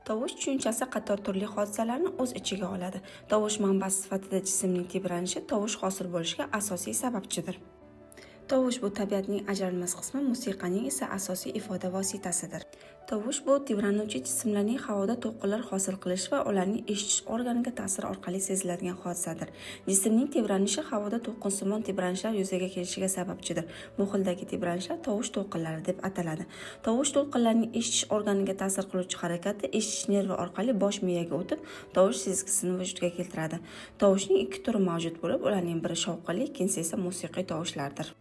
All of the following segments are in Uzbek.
Tovush tushunchasi qator turli hodisalarni o'z ichiga oladi. Tovush manbasi sifatida jismning tebranishi tovush hosil bo'lishiga asosiy sababchidir. Tovush bu tabiatning ajralmas qismi, musiqaning esa asosiy ifoda vositasidir. Tovush bu tebranuvchi jismlarning havoda to'lqinlar hosil qilishi va ularning eshitish organiga ta'siri orqali seziladigan hodisadir. Jismning tebranishi havoda to'lqinsimon tebranishlar yuzaga kelishiga sababchidir. Bu xildagi tebranishlar tovush to'lqinlari deb ataladi. Tovush to'lqinlarining eshitish organiga ta'sir qiluvchi harakati eshitish nervi orqali bosh miyaga o'tib, tovush sezgisini vujudga keltiradi. Tovushning ikki turi mavjud bo'lib, ularning biri shovqinli, ikkinchisi esa musiqiy tovushlardir.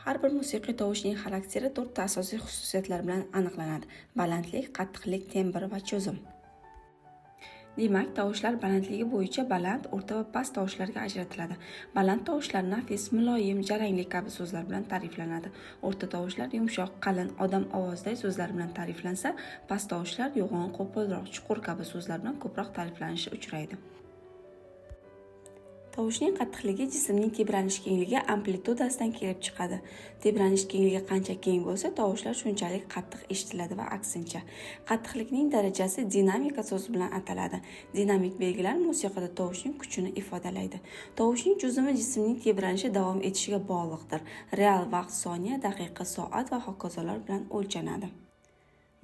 Har bir musiqiy tovushning xarakteri to'rtta asosiy xususiyatlar bilan aniqlanadi: balandlik, qattiqlik, tembr va cho'zim. Demak, tovushlar balandligi bo'yicha baland, o'rta va past tovushlarga ajratiladi. Baland tovushlar nafis, muloyim, jarangli kabi so'zlar bilan ta'riflanadi. O'rta tovushlar yumshoq, qalin, odam ovoziday so'zlar bilan ta'riflansa, past tovushlar yo'g'on, qo'polroq, chuqur kabi so'zlar bilan ko'proq ta'riflanishi uchraydi. Tovushning qattiqligi jismning tebranish kengligi amplitudasidan kelib chiqadi. Tebranish kengligi qancha keng bo'lsa, tovushlar shunchalik qattiq eshitiladi va aksincha. Qattiqlikning darajasi dinamika so'zi bilan ataladi. Dinamik belgilar musiqada tovushning kuchini ifodalaydi. Tovushning cho'zimi jismning tebranishi davom etishiga bog'liqdir. Real vaqt soniya, daqiqa, soat va hokazolar bilan o'lchanadi.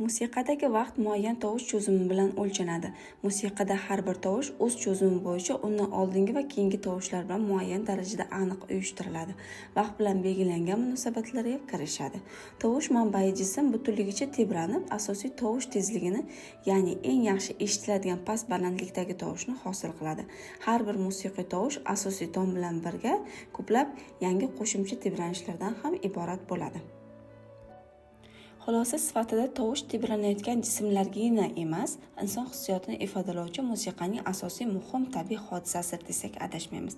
Musiqadagi vaqt muayyan tovush cho'zimi bilan o'lchanadi. Musiqada har bir tovush o'z cho'zimi bo'yicha undan oldingi va keyingi tovushlar bilan muayyan darajada aniq uyushtiriladi. Vaqt bilan belgilangan munosabatlarga kirishadi. Tovush manbai jism butunligicha tebranib, asosiy tovush tezligini, ya'ni eng yaxshi eshitiladigan past balandlikdagi tovushni hosil qiladi. Har bir musiqiy tovush asosiy ton bilan birga ko'plab yangi qo'shimcha tebranishlardan ham iborat bo'ladi. Xulosa sifatida tovush tebranayotgan jismlargina emas, inson hissiyotini ifodalovchi musiqaning asosiy muhim tabiiy hodisasidir desak adashmaymiz.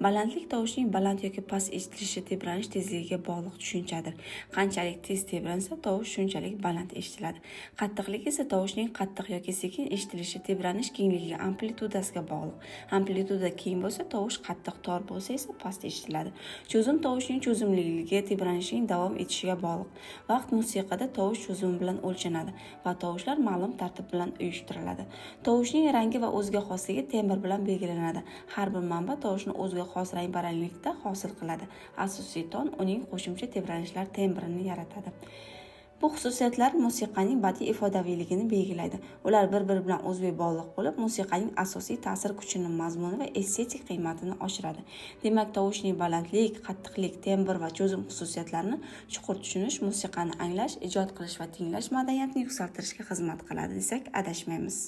Balandlik tovushning baland yoki past eshitilishi tebranish tezligiga bog'liq tushunchadir. Qanchalik tez tebransa, tovush shunchalik baland eshitiladi. Qattiqlik esa tovushning qattiq yoki sekin eshitilishi tebranish kengligiga, amplitudasiga bog'liq. Amplituda keng bo'lsa, tovush qattiq, tor bo'lsa esa past eshitiladi. Cho'zim tovushning cho'zimliligiga, tebranishining davom etishiga bog'liq. Vaqt musiqada tovush cho'zimi bilan o'lchanadi va tovushlar ma'lum tartib bilan uyushtiriladi. Tovushning rangi va o'ziga xosligi tembr bilan belgilanadi. Har bir manba tovushni o'ziga xos rang-baranglikda hosil qiladi. Asosiy ton uning qo'shimcha tebranishlar tembrini yaratadi. Bu xususiyatlar musiqaning badiiy ifodaviyligini belgilaydi. Ular bir-biri bilan uzviy bog'liq bo'lib, musiqaning asosiy ta'sir kuchini, mazmuni va estetik qiymatini oshiradi. Demak, tovushning balandlik, qattiqlik, tembr va cho'zim xususiyatlarini chuqur tushunish musiqani anglash, ijod qilish va tinglash madaniyatini yuksaltirishga xizmat qiladi desak adashmaymiz.